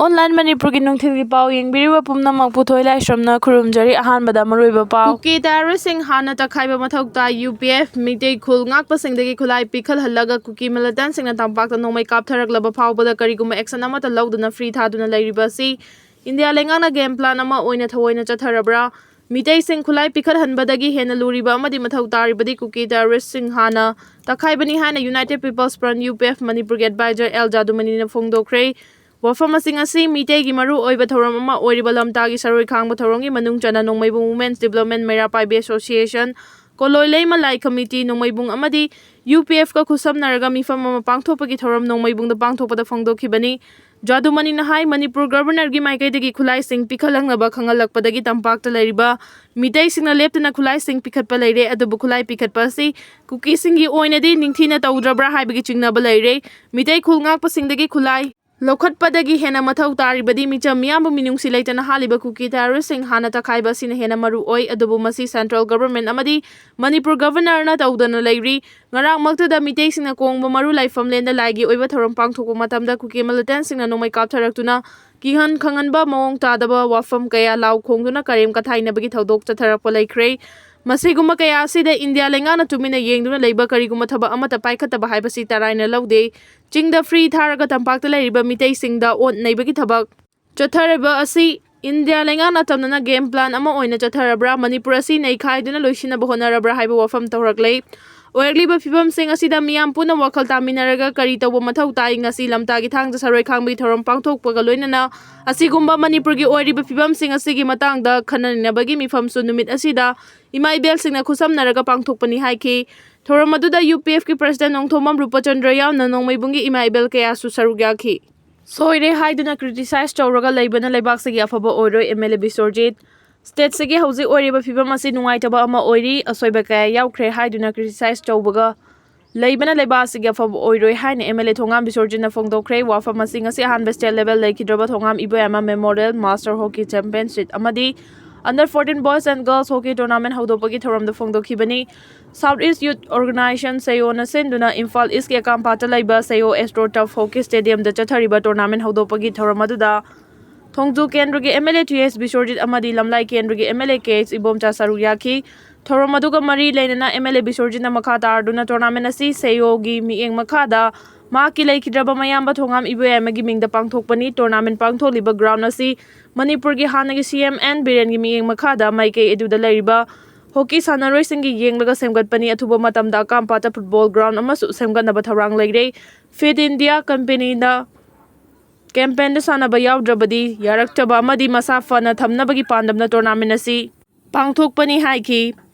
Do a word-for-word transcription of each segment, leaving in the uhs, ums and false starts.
Online ꯃꯅꯤꯄꯨꯔꯒꯤ ꯅꯨꯡꯊꯤꯜꯒꯤ ꯄꯥꯎ ꯌꯦꯡꯕꯤꯔꯤꯕ ꯄꯨꯝꯅꯃꯛꯄꯨ ꯊꯣꯏ ꯂꯥꯏꯁ꯭ꯔꯝꯅ ꯈꯨꯔꯨꯝꯖꯔꯤ꯫ ꯑꯍꯥꯟꯕꯗ ꯃꯔꯨꯑꯣꯏꯕ ꯄꯥꯎ꯫ ꯀꯨꯀꯤ ꯇꯦꯔꯣꯔꯤꯁꯁꯤꯡ ꯍꯥꯟꯅ ꯇꯛꯈꯥꯏꯕ ꯃꯊꯧ ꯇꯥꯏ꯫ ꯌꯨ ꯄꯤ ꯑꯦꯐ ꯃꯤꯇꯩ ꯈꯨꯜ ꯉꯥꯛꯄꯁꯤꯡꯗꯒꯤ ꯈꯨꯠꯂꯥꯏ ꯄꯤꯈꯠꯍꯜꯂꯒ ꯀꯨꯀꯤ ꯃꯤꯂꯤꯇꯦꯟꯠꯁꯤꯡꯅ ꯇꯝꯄꯥꯛꯇ ꯅꯣꯡꯃꯩ ꯀꯥꯞꯊꯔꯛꯂꯕ ꯐꯥꯎꯕꯗ ꯀꯔꯤꯒꯨꯝꯕ action ꯑꯃꯠꯇ ꯂꯧꯗꯅ free ꯊꯥꯗꯨꯅ ꯂꯩꯔꯤꯕ ꯑꯁꯤ ꯏꯟꯗꯤꯌꯥ ꯂꯩꯉꯥꯛꯅ game plan ꯑꯃ ꯑꯣꯏꯅ ꯊꯑꯣꯏꯅ ꯆꯠꯊꯔꯕ꯭ꯔꯥ? ꯃꯤꯇꯩꯁꯤꯡ ꯈꯨꯠꯂꯥꯏ ꯄꯤꯈꯠꯍꯟꯕꯗꯒꯤ ꯍꯦꯟꯅ ꯂꯨꯔꯤꯕ ꯑꯃꯗꯤ ꯃꯊꯧ ꯇꯥꯔꯤꯕꯗꯤ ꯀꯨꯀꯤ ꯇꯦꯔꯣꯔꯤꯁꯁꯤꯡ ꯍꯥꯟꯅ ꯇꯛꯈꯥꯏꯕꯅꯤ ꯍꯥꯏꯅ United People's Front, U P F, ꯃꯅꯤꯄꯨꯔꯒꯤ advisor ꯑꯦꯜ ꯖꯥꯗꯨꯃꯅꯤꯅ ꯐꯣꯡꯗꯣꯛꯈ꯭ꯔꯦ꯫ ꯋꯥꯐꯝꯁꯤꯡ ꯑꯁꯤ ꯃꯤꯇꯩꯒꯤ ꯃꯔꯨ ꯑꯣꯏꯕ ꯊꯧꯔꯝ ꯑꯃ ꯑꯣꯏꯔꯤꯕ ꯂꯝꯇꯥꯒꯤ ꯁꯔꯣꯏ ꯈꯥꯡꯕ ꯊꯧꯔꯝꯒꯤ ꯃꯅꯨꯡ ꯆꯟꯅ ꯅꯣꯡꯃꯩꯕꯨꯡ Women's Development, ꯃꯩꯔꯥ ꯄꯥꯏꯕꯤ Association, ꯀꯣꯂꯣꯏ ꯂꯩꯃ ꯂꯥꯏ committee, ꯅꯣꯡꯃꯩꯕꯨꯡ ꯑꯃꯗꯤ ꯌꯨ ꯄꯤ ꯑꯦꯐꯀ ꯈꯨꯠꯁꯝꯅꯔꯒ ꯃꯤꯐꯝ ꯑꯃ ꯄꯥꯡꯊꯣꯛꯄꯒꯤ ꯊꯧꯔꯝ ꯅꯣꯡꯃꯩꯕꯨꯡꯗ ꯄꯥꯡꯊꯣꯛꯄꯗ ꯐꯣꯡꯗꯣꯛꯈꯤꯕꯅꯤ꯫ ꯖꯥꯗꯨꯃꯅꯤꯅ ꯍꯥꯏ, ꯃꯅꯤꯄꯨꯔ Governorꯒꯤ ꯃꯥꯏꯀꯩꯗꯒꯤ ꯈꯨꯠꯂꯥꯏꯁꯤꯡ ꯄꯤꯈꯠꯂꯛꯅꯕ ꯈꯪꯍꯜꯂꯛꯄꯗꯒꯤ ꯇꯝꯄꯥꯛꯇ ꯂꯩꯔꯤꯕ ꯃꯤꯇꯩꯁꯤꯡꯅ ꯂꯦꯞꯇꯅ ꯈꯨꯠꯂꯥꯏꯁꯤꯡ ꯄꯤꯈꯠꯄ ꯂꯩꯔꯦ꯫ ꯑꯗꯨꯕꯨ ꯈꯨꯠꯂꯥꯏ ꯄꯤꯈꯠꯄ ꯑꯁꯤ ꯀꯨꯀꯤꯁꯤꯡꯒꯤ ꯑꯣꯏꯅꯗꯤ ꯅꯤꯡꯊꯤꯅ ꯇꯧꯗ꯭ꯔꯕ꯭ꯔꯥ ꯍꯥꯏꯕꯒꯤ ꯆꯤꯡꯅꯕ ꯂꯩꯔꯦ꯫ ꯃꯤꯇꯩ ꯈꯨꯜ ꯉꯥꯛꯄꯁꯤꯡꯗꯒꯤ ꯈꯨꯠꯂꯥꯏ ꯂꯧꯈꯠꯄꯗꯒꯤ ꯍꯦꯟꯅ ꯃꯊꯧ ꯇꯥꯔꯤꯕꯗꯤ ꯃꯤꯆꯝ ꯃꯤꯌꯥꯝꯕꯨ ꯃꯤꯅꯨꯡꯁꯤ ꯂꯩꯇꯅ ꯍꯥꯠꯂꯤꯕ ꯀꯨꯀꯤ ꯇꯦꯔꯣꯔꯤꯁꯁꯤꯡ ꯍꯥꯟꯅ ꯇꯛꯈꯥꯏꯕ ꯑꯁꯤꯅ ꯍꯦꯟꯅ ꯃꯔꯨ ꯑꯣꯏ꯫ ꯑꯗꯨꯕꯨ ꯃꯁꯤ central government ꯑꯃꯗꯤ ꯃꯅꯤꯄꯨꯔ Governorꯅ ꯇꯧꯗꯅ ꯂꯩꯔꯤ꯫ ꯉꯔꯥꯡꯃꯛꯇꯗ ꯃꯤꯇꯩꯁꯤꯡꯅ ꯀꯣꯡꯕ ꯃꯔꯨ ꯂꯥꯏꯐꯝꯂꯦꯟꯗ ꯂꯥꯏꯒꯤ ꯑꯣꯏꯕ ꯊꯧꯔꯝ ꯄꯥꯡꯊꯣꯛꯄ ꯃꯇꯝꯗ ꯀꯨꯀꯤ ꯃꯤꯂꯤꯇꯦꯟꯠꯁꯤꯡꯅ ꯅꯣꯡꯃꯩ ꯀꯥꯞꯊꯔꯛꯇꯨꯅ ꯀꯤꯍꯟ ꯈꯪꯍꯟꯕ ꯃꯑꯣꯡ ꯇꯥꯗꯕ ꯋꯥꯐꯝ ꯀꯌꯥ ꯂꯥꯎ ꯈꯣꯡꯗꯨꯅ ꯀꯔꯦꯝ ꯀꯊꯥꯏꯅꯕꯒꯤ ꯊꯧꯗꯣꯛ ꯆꯠꯊꯔꯛꯄ ꯂꯩꯈ꯭ꯔꯦ꯫ ꯃꯁꯤꯒꯨꯝꯕ ꯀꯌꯥ ꯑꯁꯤꯗ ꯏꯟꯗꯤꯌꯥ ꯂꯩꯉꯥꯛꯅ ꯇꯨꯃꯤꯟꯅ ꯌꯦꯡꯗꯨꯅ ꯂꯩꯕ, ꯀꯔꯤꯒꯨꯝꯕ ꯊꯕꯛ ꯑꯃꯠꯇ ꯄꯥꯏꯈꯠꯇꯕ ꯍꯥꯏꯕꯁꯤ ꯇꯔꯥꯏꯅ ꯂꯧꯗꯦ꯫ ꯆꯤꯡꯗ free ꯊꯥꯔꯒ ꯇꯝꯄꯥꯛꯇ ꯂꯩꯔꯤꯕ ꯃꯤꯇꯩꯁꯤꯡꯗ ꯑꯣꯠ ꯅꯩꯕꯒꯤ ꯊꯕꯛ ꯆꯠꯊꯔꯤꯕ ꯑꯁꯤ ꯏꯟꯗꯤꯌꯥ ꯂꯩꯉꯥꯛꯅ ꯇꯝꯅꯅ game plan ꯑꯃ ꯑꯣꯏꯅ ꯆꯠꯊꯔꯕ꯭ꯔꯥ? ꯃꯅꯤꯄꯨꯔ ꯑꯁꯤ ꯅꯩꯈꯥꯏꯗꯨꯅ ꯂꯣꯏꯁꯤꯟꯅꯕ ꯍꯣꯠꯅꯔꯕ꯭ꯔꯥ ꯍꯥꯏꯕ ꯋꯥꯐꯝ ꯇꯧꯔꯛꯂꯦ꯫ ꯑꯣꯏꯔꯛꯂꯤꯕ ꯐꯤꯕꯝꯁꯤꯡ ꯑꯁꯤꯗ ꯃꯤꯌꯥꯝ ꯄꯨꯟꯅ ꯋꯥꯈꯜ ꯇꯥꯃꯤꯟꯅꯔꯒ ꯀꯔꯤ ꯇꯧꯕ ꯃꯊꯧ ꯇꯥꯏ? ꯉꯁꯤ ꯂꯝꯇꯥꯒꯤ ꯊꯥꯡꯖ ꯁꯔꯣꯏ ꯈꯥꯡꯕꯒꯤ ꯊꯧꯔꯝ ꯄꯥꯡꯊꯣꯛꯄꯒ ꯂꯣꯏꯅꯅ ꯑꯁꯤꯒꯨꯝꯕ ꯃꯅꯤꯄꯨꯔꯒꯤ ꯑꯣꯏꯔꯤꯕ ꯐꯤꯕꯝꯁꯤꯡ ꯑꯁꯤꯒꯤ ꯃꯇꯥꯡꯗ ꯈꯟꯅ ꯅꯩꯅꯕꯒꯤ ꯃꯤꯐꯝꯁꯨ ꯅꯨꯃꯤꯠ ꯑꯁꯤꯗ ꯏꯃꯥ ꯏꯕꯦꯜꯁꯤꯡꯅ ꯈꯨꯠꯁꯝꯅꯔꯒ ꯄꯥꯡꯊꯣꯛꯄꯅꯤ ꯍꯥꯏꯈꯤ꯫ ꯊꯧꯔꯝ ꯑꯗꯨꯗ ꯌꯨ ꯄꯤ ꯑꯦꯐꯀꯤ president ꯅꯣꯡꯊꯣꯝꯕꯝ ꯔꯨꯄꯆꯟꯗ꯭ꯔ ꯌꯥꯎꯅ ꯅꯣꯡꯃꯩꯕꯨꯡꯒꯤ ꯏꯃꯥ ꯏꯕꯦꯜ ꯀꯌꯥꯁꯨ ꯁꯔꯨꯛ ꯌꯥꯈꯤ꯫ ꯁꯣꯏꯔꯦ ꯍꯥꯏꯗꯨꯅ criticize ꯇꯧꯔꯒ ꯂꯩꯕꯅ ꯂꯩꯕꯥꯛꯁꯤꯒꯤ ꯑꯐꯕ ꯑꯣꯏꯔꯣꯏ, ꯑꯦꯝ ꯑꯦꯜ ꯑꯦ ꯕꯤꯁ꯭ꯋꯔꯖꯤꯠ꯫ Stateꯁꯤꯒꯤ ꯍꯧꯖꯤꯛ ꯑꯣꯏꯔꯤꯕ ꯐꯤꯕꯝ ꯑꯁꯤ ꯅꯨꯡꯉꯥꯏꯇꯕ ꯑꯃ ꯑꯣꯏꯔꯤ, ꯑꯁꯣꯏꯕ ꯀꯌꯥ ꯌꯥꯎꯈ꯭ꯔꯦ ꯍꯥꯏꯗꯨꯅ criticize ꯇꯧꯕꯒ ꯂꯩꯕꯅ ꯂꯩꯕꯥꯛ ꯑꯁꯤꯒꯤ ꯑꯐꯕ ꯑꯣꯏꯔꯣꯏ ꯍꯥꯏꯅ ꯑꯦꯝ ꯑꯦꯜ ꯑꯦ ꯊꯣꯉꯥꯝ ꯕꯤꯁ꯭ꯋꯔꯖꯤꯠꯅ ꯐꯣꯡꯗꯣꯛꯈ꯭ꯔꯦ꯫ ꯋꯥꯐꯝ ꯑꯁꯤꯡ ꯑꯁꯤ ꯑꯍꯥꯟꯕ state level ꯂꯩꯈꯤꯗ꯭ꯔꯕ ꯊꯣꯉꯥꯝ ꯏꯕꯣꯌꯥꯏꯃ Memorial Master Hockey Championship ꯑꯃꯗꯤ Under fourteen Boys and Girls Hockey Tournament ꯍꯧꯗꯣꯛꯄꯒꯤ ꯊꯧꯔꯝꯗ ꯐꯣꯡꯗꯣꯛꯈꯤꯕꯅꯤ꯫ South East Youth Organization, ꯁꯦꯌꯣꯅ ꯁꯤꯟꯗꯨꯅ ꯏꯝꯐꯥꯜ ꯏꯁꯀꯤ ꯑꯀꯥꯝꯄꯥꯠꯇ ꯂꯩꯕ ꯁꯦꯌꯣ ꯑꯦꯁꯇ꯭ꯔꯣ ꯇꯔꯐ ꯍꯣꯀꯤ ꯁ꯭ꯇꯦꯗꯤꯌꯝꯗ ꯆꯠꯊꯔꯤꯕ ꯇꯣꯔꯅꯥꯃꯦꯟ ꯍꯧꯗꯣꯛꯄꯒꯤ ꯊꯧꯔꯝ ꯑꯗꯨꯗ ꯊꯣꯡꯖꯨ ꯀꯦꯟꯗ꯭ꯔꯒꯤ ꯑꯦꯝ ꯑꯦꯜ ꯑꯦ ꯇꯤ ꯑꯦꯁ ꯕꯤꯁ꯭ꯋꯔꯖꯤꯠ ꯑꯃꯗꯤ ꯂꯝꯂꯥꯏ ꯀꯦꯟꯗ꯭ꯔꯒꯤ ꯑꯦꯝ ꯑꯦꯜ ꯑꯦ ꯀꯦ ꯑꯦꯁ ꯏꯕꯣꯝꯆꯥ ꯁꯔꯨꯛ ꯌꯥꯈꯤ꯫ ꯊꯧꯔꯝ ꯑꯗꯨꯒ ꯃꯔꯤ ꯂꯩꯅꯅ ꯑꯦꯝ ꯑꯦꯜ ꯑꯦ ꯕꯤꯁ꯭ꯋꯔꯖꯤꯠꯅ ꯃꯈꯥ ꯇꯥꯔꯗꯨꯅ ꯇꯣꯔꯅꯥꯃꯦꯟ ꯑꯁꯤ ꯁꯦꯌꯣꯒꯤ ꯃꯤꯠꯌꯦꯡ ꯃꯈꯥꯗ ꯃꯍꯥꯛꯀꯤ ꯂꯩꯈꯤꯗ꯭ꯔꯕ ꯃꯌꯥꯝꯕ ꯊꯣꯉꯥꯝ ꯏꯕꯣꯌꯥꯏꯃꯒꯤ ꯃꯤꯡꯗ ꯄꯥꯡꯊꯣꯛꯄꯅꯤ꯫ ꯇꯣꯔꯅꯥꯃꯦꯟ ꯄꯥꯡꯊꯣꯛꯂꯤꯕ ꯒ꯭ꯔꯥꯎꯟ ꯑꯁꯤ ꯃꯅꯤꯄꯨꯔꯒꯤ ꯍꯥꯟꯅꯒꯤ ꯁꯤ ꯑꯦꯝ ꯑꯦꯟ ꯕꯤꯔꯦꯟꯒꯤ ꯃꯤꯠꯌꯦꯡ ꯃꯈꯥꯗ ꯃꯥꯏꯀꯩ ꯑꯗꯨꯗ ꯂꯩꯔꯤꯕ ꯍꯣꯀꯤ ꯁꯥꯟꯅꯔꯣꯏꯁꯤꯡꯒꯤ ꯌꯦꯡꯂꯒ ꯁꯦꯝꯒꯠꯄꯅꯤ꯫ ꯑꯊꯨꯕ ꯃꯇꯝꯗ ꯑꯀꯥꯝꯄꯥꯠꯇ ꯐꯨꯠꯕꯣꯜ ꯒ꯭ꯔꯥꯎꯟ ꯑꯃꯁꯨ ꯁꯦꯝꯒꯠꯅꯕ ꯊꯧꯔꯥꯡ ꯂꯩꯔꯦ꯫ ꯐꯤꯠ ꯏꯟꯗꯤꯌꯥ ꯀꯝꯄꯦꯅꯤꯅ ꯀꯦꯝꯄꯦꯟꯗ ꯁꯥꯟꯅꯕ ꯌꯥꯎꯗ꯭ꯔꯕꯗꯤ ꯌꯥꯔꯛꯇꯕ ꯑꯃꯗꯤ ꯃꯁꯥ ꯐꯅ ꯊꯝꯅꯕꯒꯤ ꯄꯥꯟꯗꯝꯅ ꯇꯣꯔꯅꯥꯃꯦꯟ ꯑꯁꯤ ꯄꯥꯡꯊꯣꯛꯄꯅꯤ ꯍꯥꯏꯈꯤ꯫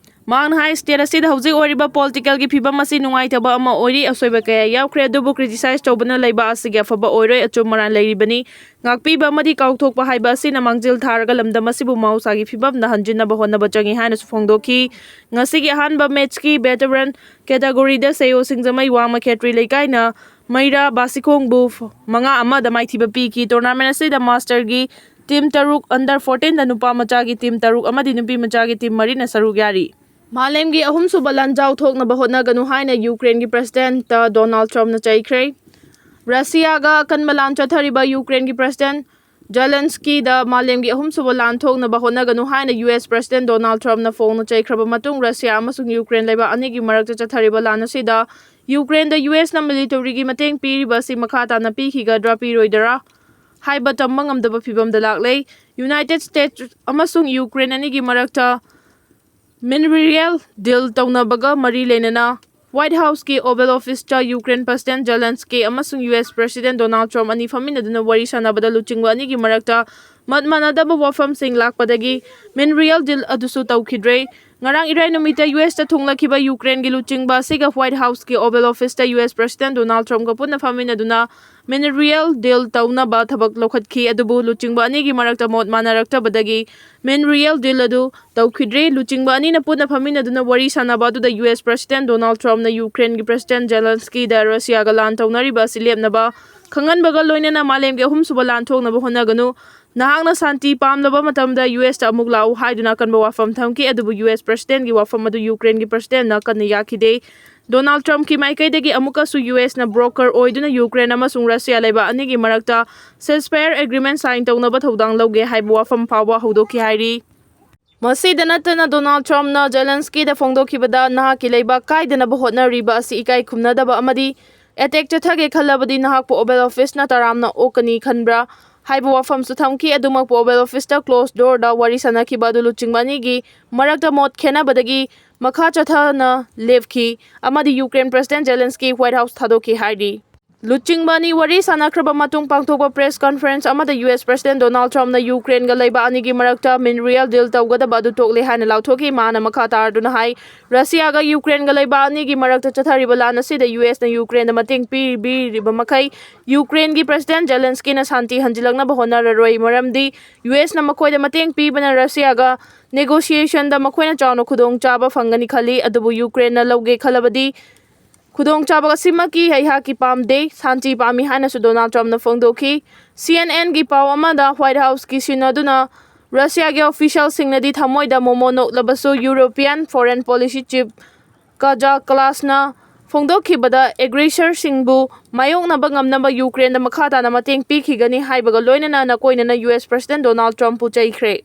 ꯃꯍꯥꯛꯅ ꯍꯥꯏ, ꯁ꯭ꯇꯦꯠ ꯑꯁꯤꯗ ꯍꯧꯖꯤꯛ ꯑꯣꯏꯔꯤꯕ ꯄꯣꯂꯤꯇꯤꯀꯦꯜꯒꯤ ꯐꯤꯕꯝ ꯑꯁꯤ ꯅꯨꯡꯉꯥꯏꯇꯕ ꯑꯃ ꯑꯣꯏꯔꯤ꯫ ꯑꯁꯣꯏꯕ ꯀꯌꯥ ꯌꯥꯎꯈ꯭ꯔꯦ, ꯑꯗꯨꯕꯨ ꯀ꯭ꯔꯤꯇꯤꯁꯥꯏꯖ ꯇꯧꯕꯅ ꯂꯩꯕ ꯑꯁꯤꯒꯤ ꯑꯐꯕ ꯑꯣꯏꯔꯣꯏ꯫ ꯑꯆꯨꯝ ꯑꯔꯥꯟ ꯂꯩꯔꯤꯕꯅꯤ꯫ ꯉꯥꯛꯄꯤꯕ ꯑꯃꯗꯤ ꯀꯥꯎꯊꯣꯛꯄ ꯍꯥꯏꯕ ꯑꯁꯤꯅ ꯃꯥꯡꯖꯤꯜ ꯊꯥꯔꯒ ꯂꯝꯗꯝ ꯑꯁꯤꯕꯨ ꯃꯍꯧꯁꯥꯒꯤ ꯐꯤꯕꯝꯗ ꯍꯟꯖꯤꯟꯅꯕ ꯍꯣꯠꯅꯕ ꯆꯪꯏ ꯍꯥꯏꯅꯁꯨ ꯐꯣꯡꯗꯣꯛꯈꯤ꯫ ꯉꯁꯤꯒꯤ ꯑꯍꯥꯟꯕ ꯃꯦꯠꯆꯀꯤ ꯚꯦꯇꯔꯟ ꯀꯦꯇꯥꯒꯣꯔꯤꯗ ꯁꯦꯌꯣ ꯁꯤꯡꯖꯃꯩ ꯋꯥꯡꯃ ꯈꯦꯇ꯭ꯔꯤ ꯂꯩꯀꯥꯏꯅ ꯃꯩꯔꯥ ꯕꯥꯁꯤꯈꯣꯡꯕꯨ ꯃꯉꯥ ꯑꯃꯗ ꯃꯥꯏꯊꯤꯕ ꯄꯤꯈꯤ꯫ ꯇꯣꯔꯅꯥꯃꯦꯟ ꯑꯁꯤꯗ ꯃꯥꯁꯇꯔꯒꯤ ꯇꯤꯝ ꯇꯔꯨꯛ, ꯑꯟꯗꯔ ꯐꯣꯔꯇꯤꯟꯗ ꯅꯨꯄꯥ ꯃꯆꯥꯒꯤ ꯇꯤꯝ ꯇꯔꯨꯛ ꯑꯃꯗꯤ ꯅꯨꯄꯤ ꯃꯆꯥꯒꯤ ꯇꯤꯝ ꯃꯔꯤꯅ ꯁꯔꯨꯛ ꯌꯥꯔꯤ꯫ ꯃꯥꯂꯦꯝꯒꯤ ꯑꯍꯨꯝꯁꯨꯕ ꯂꯥꯟꯖꯥꯎ ꯊꯣꯛꯅꯕ ꯍꯣꯠꯅꯒꯅꯨ ꯍꯥꯏꯅ ꯌꯨꯀ꯭ꯔꯦꯟꯒꯤ ꯄ꯭ꯔꯦꯁꯤꯗꯦꯟꯠꯇ ꯗꯣꯅꯥꯜꯗ ꯇ꯭ꯔꯝꯞꯅ ꯆꯩꯈ꯭ꯔꯦ꯫ ꯔꯁꯤꯌꯥꯒ ꯑꯀꯟꯕ ꯂꯥꯟ ꯆꯠꯊꯔꯤꯕ ꯌꯨꯀ꯭ꯔꯦꯟꯒꯤ ꯄ꯭ꯔꯦꯁꯤꯗꯦꯟꯠ ꯖꯦꯂꯦꯟꯁꯀꯤꯗ ꯃꯥꯂꯦꯝꯒꯤ ꯑꯍꯨꯝꯁꯨꯕ ꯂꯥꯟ ꯊꯣꯛꯅꯕ ꯍꯣꯠꯅꯒꯅꯨ ꯍꯥꯏꯅ ꯌꯨ ꯑꯦꯁ ꯄ꯭ꯔꯦꯁꯤꯗꯦꯟꯠ ꯗꯣꯅꯥꯜꯗ ꯇ꯭ꯔꯝꯞꯅ ꯐꯣꯡꯅ ꯆꯩꯈ꯭ꯔꯕ ꯃꯇꯨꯡ, ꯔꯁꯤꯌꯥ ꯑꯃꯁꯨꯡ ꯌꯨꯀ꯭ꯔꯦꯟ ꯂꯩꯕꯥꯛ ꯑꯅꯤꯒꯤ ꯃꯔꯛꯇ ꯆꯠꯊꯔꯤꯕ ꯂꯥꯟ ꯑꯁꯤꯗ ꯌꯨꯀ꯭ꯔꯦꯟꯗ ꯌꯨ ꯑꯦꯁꯅ ꯃꯤꯂꯤꯇꯔꯤꯒꯤ ꯃꯇꯦꯡ ꯄꯤꯔꯤꯕ ꯑꯁꯤ ꯃꯈꯥ ꯇꯥꯅ ꯄꯤꯈꯤꯒꯗ꯭ꯔꯥ ꯄꯤꯔꯣꯏꯗ꯭ꯔꯥ ꯍꯥꯏꯕ ꯇꯝꯕ ꯉꯝꯗꯕ ꯐꯤꯕꯝꯗ ꯂꯥꯛꯂꯦ꯫ ꯌꯨꯅꯥꯏꯇꯦꯗ ꯁ꯭ꯇꯦꯠꯁ ꯑꯃꯁꯨꯡ ꯌꯨꯀ꯭ꯔꯦꯟ ꯑꯅꯤꯒꯤ ꯃꯔꯛꯇ ꯃꯤꯅꯔꯦꯜ ꯗꯤꯜ ꯇꯧꯅꯕꯒ ꯃꯔꯤ ꯂꯩꯅꯅ ꯋꯥꯏꯠ ꯍꯥꯎꯁꯀꯤ ꯑꯣꯚꯦꯜ ꯑꯣꯐꯤꯁꯇ ꯌꯨꯀ꯭ꯔꯦꯟ ꯄ꯭ꯔꯦꯁꯤꯗꯦꯟꯠ ꯖꯦꯂꯦꯟꯁꯀꯤ ꯑꯃꯁꯨꯡ ꯌꯨ ꯑꯦꯁ ꯄ꯭ꯔꯦꯁꯤꯗꯦꯟꯠ ꯗꯣꯅꯥꯜꯗ ꯇ꯭ꯔꯝꯞ ꯑꯅꯤ ꯐꯝꯃꯤꯟꯅꯗꯨꯅ ꯋꯥꯔꯤ ꯁꯥꯟꯅꯕꯗ ꯂꯨꯆꯤꯡꯕ ꯑꯅꯤꯒꯤ ꯃꯔꯛꯇ ꯃꯠ ꯃꯥꯟꯅꯗꯕ ꯋꯥꯐꯝꯁꯤꯡ ꯂꯥꯛꯄꯗꯒꯤ ꯃꯤꯅꯔꯦꯜ ꯗꯤꯜ ꯑꯗꯨꯁꯨ ꯇꯧꯈꯤꯗ꯭ꯔꯦ꯫ ꯉꯔꯥꯡ ꯏꯔꯥꯏ ꯅꯨꯃꯤꯠꯇ ꯌꯨ ꯑꯦꯁꯇ ꯊꯨꯡꯂꯈꯤꯕ ꯌꯨꯀ꯭ꯔꯦꯟꯒꯤ ꯂꯨꯆꯤꯡꯕ ꯑꯁꯤꯒ ꯋꯥꯏꯠ ꯍꯥꯎꯁꯀꯤ ꯑꯣꯚꯦꯜ ꯑꯣꯐꯤꯁꯇ ꯌꯨ ꯑꯦꯁ ꯄ꯭ꯔꯦꯁꯤꯗꯦꯟꯠ ꯗꯣꯅꯥꯜꯗ ꯇ꯭ꯔꯝꯞꯀ ꯄꯨꯟꯅ ꯐꯝꯃꯤꯟꯅꯗꯨꯅ mineral deal ꯇꯧꯅꯕ ꯊꯕꯛ ꯂꯧꯈꯠꯈꯤ꯫ ꯑꯗꯨꯕꯨ ꯂꯨꯆꯤꯡꯕ ꯑꯅꯤꯒꯤ ꯃꯔꯛꯇ ꯃꯣꯠ ꯃꯥꯟꯅꯔꯛꯇꯕꯗꯒꯤ mineral deal ꯑꯗꯨ ꯇꯧꯈꯤꯗ꯭ꯔꯦ꯫ ꯂꯨꯆꯤꯡꯕ ꯑꯅꯤꯅ ꯄꯨꯟꯅ ꯐꯝꯃꯤꯟꯅꯗꯨꯅ ꯋꯥꯔꯤ ꯁꯥꯟꯅꯕ ꯑꯗꯨꯗ ꯌꯨ ꯑꯦꯁ President Donald Trumpꯅ ꯌꯨꯀ꯭ꯔꯦꯟꯒꯤ President Zelenskyꯗ ꯔꯁꯤꯌꯥꯒ ꯂꯥꯟ ꯇꯧꯅꯔꯤꯕ ꯑꯁꯤ ꯂꯦꯞꯅꯕ ꯈꯪꯍꯟꯕꯒ ꯂꯣꯏꯅꯅ ꯃꯥꯂꯦꯝꯒꯤ ꯑꯍꯨꯝꯁꯨꯕ ꯂꯥꯟ ꯊꯣꯛꯅꯕ ꯍꯣꯠꯅꯒꯅꯨ꯫ ꯅꯍꯥꯛꯅ ꯁꯥꯟꯇꯤ ꯄꯥꯝꯂꯕ ꯃꯇꯝꯗ ꯌꯨ ꯑꯦꯁꯇ ꯑꯃꯨꯛ ꯂꯥꯛꯎ ꯍꯥꯏꯗꯨꯅ ꯑꯀꯟꯕ ꯋꯥꯐꯝ ꯊꯝꯈꯤ꯫ ꯑꯗꯨꯕꯨ ꯌꯨ ꯑꯦꯁ Presidentꯀꯤ ꯋꯥꯐꯝ ꯑꯗꯨ ꯌꯨꯀ꯭ꯔꯦꯟꯒꯤ Presidentꯅ ꯀꯟꯅ ꯌꯥꯈꯤꯗꯦ꯫ Donald Trumpꯀꯤ ꯃꯥꯏꯀꯩꯗꯒꯤ ꯑꯃꯨꯛꯀꯁꯨ ꯌꯨ ꯑꯦꯁꯅ broker ꯑꯣꯏꯗꯨꯅ ꯌꯨꯀ꯭ꯔꯦꯟ ꯑꯃꯁꯨꯡ ꯔꯁꯤꯌꯥ ꯂꯩꯕꯥꯛ ꯑꯅꯤꯒꯤ ꯃꯔꯛꯇ ceasefire agreement sign ꯇꯧꯅꯕ ꯊꯧꯗꯥꯡ ꯂꯧꯒꯦ ꯍꯥꯏꯕ ꯋꯥꯐꯝ ꯐꯥꯎꯕ ꯍꯧꯗꯣꯛꯈꯤ ꯍꯥꯏꯔꯤ꯫ ꯃꯁꯤꯗ ꯅꯠꯇꯅ Donald Trumpꯅ Zelenskyꯗ ꯐꯣꯡꯗꯣꯛꯈꯤꯕꯗ ꯅꯍꯥꯛꯀꯤ ꯂꯩꯕꯥꯛ ꯀꯥꯏꯗꯅꯕ ꯍꯣꯠꯅꯔꯤꯕ ꯑꯁꯤ ꯏꯀꯥꯏ ꯈꯨꯝꯅꯗꯕ ꯑꯃꯗꯤ attack ꯆꯠꯊꯒꯦ ꯈꯜꯂꯕꯗꯤ ꯅꯍꯥꯛꯄꯨ Oval Officeꯅ ꯇꯔꯥꯝꯅ ꯑꯣꯛꯀꯅꯤ ꯈꯟꯕ꯭ꯔꯥ ꯍꯥꯏꯕ ꯋꯥꯐꯝꯁꯨ ꯊꯝꯈꯤ꯫ ꯑꯗꯨꯃꯛꯄꯨ Oval Officeꯇ closed doorꯗ ꯋꯥꯔꯤ ꯁꯥꯟꯅꯈꯤꯕ ꯑꯗꯨ ꯂꯨꯆꯤꯡꯕ ꯑꯅꯤꯒꯤ ꯃꯔꯛꯇ ꯃꯣꯠ ꯈꯦꯠꯅꯕꯗꯒꯤ ꯃꯈꯥ ꯆꯠꯊꯅ ꯂꯦꯞꯈꯤ ꯑꯃꯗꯤ Ukraine President Zelensky White House ꯊꯥꯗꯣꯛꯈꯤ ꯍꯥꯏꯔꯤ꯫ ꯂꯨꯆꯤꯡꯕ ꯑꯅꯤ ꯋꯥꯔꯤ ꯁꯥꯟꯅꯈ꯭ꯔꯕ ꯃꯇꯨꯡ ꯄꯥꯡꯊꯣꯛꯄ press conference ꯑꯃꯗ ꯌꯨ ꯑꯦꯁ President Donald Trumpꯅ ꯌꯨꯀ꯭ꯔꯦꯟꯒ ꯂꯩꯕꯥꯛ ꯑꯅꯤꯒꯤ ꯃꯔꯛꯇ mineral deal ꯇꯧꯒꯗꯕ ꯑꯗꯨ ꯇꯣꯛꯂꯦ ꯍꯥꯏꯅ ꯂꯥꯎꯊꯣꯛꯈꯤ꯫ ꯃꯥꯅ ꯃꯈꯥ ꯇꯥꯔꯗꯨꯅ ꯍꯥꯏ, ꯔꯁꯤꯌꯥꯒ ꯌꯨꯀ꯭ꯔꯦꯟꯒ ꯂꯩꯕꯥꯛ ꯑꯅꯤꯒꯤ ꯃꯔꯛꯇ ꯆꯠꯊꯔꯤꯕ ꯂꯥꯟ ꯑꯁꯤꯗ ꯌꯨ ꯑꯦꯁꯅ ꯌꯨꯀ꯭ꯔꯦꯟꯗ ꯃꯇꯦꯡ ꯄꯤꯕꯤꯔꯤꯕ ꯃꯈꯩ ꯌꯨꯀ꯭ꯔꯦꯟꯒꯤ President Zelenskyꯅ ꯁꯥꯟꯇꯤ ꯍꯟꯖꯤꯜꯂꯛꯅꯕ ꯍꯣꯠꯅꯔꯔꯣꯏ꯫ ꯃꯔꯝꯗꯤ ꯌꯨ ꯑꯦꯁꯅ ꯃꯈꯣꯏꯗ ꯃꯇꯦꯡ ꯄꯤꯕꯅ ꯔꯁꯤꯌꯥꯒ negotiationꯗ ꯃꯈꯣꯏꯅ ꯆꯥꯎꯅ ꯈꯨꯗꯣꯡꯆꯥꯕ ꯐꯪꯒꯅꯤ ꯈꯜꯂꯤ꯫ ꯑꯗꯨꯕꯨ ꯌꯨꯀ꯭ꯔꯦꯟꯅ ꯂꯧꯒꯦ ꯈꯜꯂꯕꯗꯤ ꯈꯨꯗꯣꯡꯆꯥꯕ ꯑꯁꯤꯃꯛꯀꯤ ꯑꯩꯍꯥꯛꯀꯤ ꯄꯥꯝꯗꯦ, ꯁꯥꯟꯇꯤ ꯄꯥꯝꯃꯤ ꯍꯥꯏꯅꯁꯨ Donald Trumpꯅ ꯐꯣꯡꯗꯣꯛꯈꯤ꯫ ꯁꯤ ꯑꯦꯟ ꯑꯦꯟꯒꯤ ꯄꯥꯎ ꯑꯃꯗ White Houseꯀꯤ ꯁꯤꯟꯅꯗꯨꯅ ꯔꯁꯤꯌꯥꯒꯤ officialꯁꯤꯡꯅꯗꯤ ꯊꯃꯣꯏꯗ momo ꯅꯣꯛꯂꯕꯁꯨ European foreign policy chief Kaja Kallasꯅ ꯐꯣꯡꯗꯣꯛꯈꯤꯕꯗ aggressorꯁꯤꯡꯕꯨ ꯃꯥꯌꯣꯛꯅꯕ ꯉꯝꯅꯕ ꯌꯨꯀ꯭ꯔꯦꯟꯗ ꯃꯈꯥ ꯇꯥꯅ ꯃꯇꯦꯡ ꯄꯤꯈꯤꯒꯅꯤ ꯍꯥꯏꯕꯒ ꯂꯣꯏꯅꯅ ꯅꯀꯣꯏꯅꯅ ꯌꯨ ꯑꯦꯁ President Donald Trumpꯄꯨ ꯆꯩꯈ꯭ꯔꯦ꯫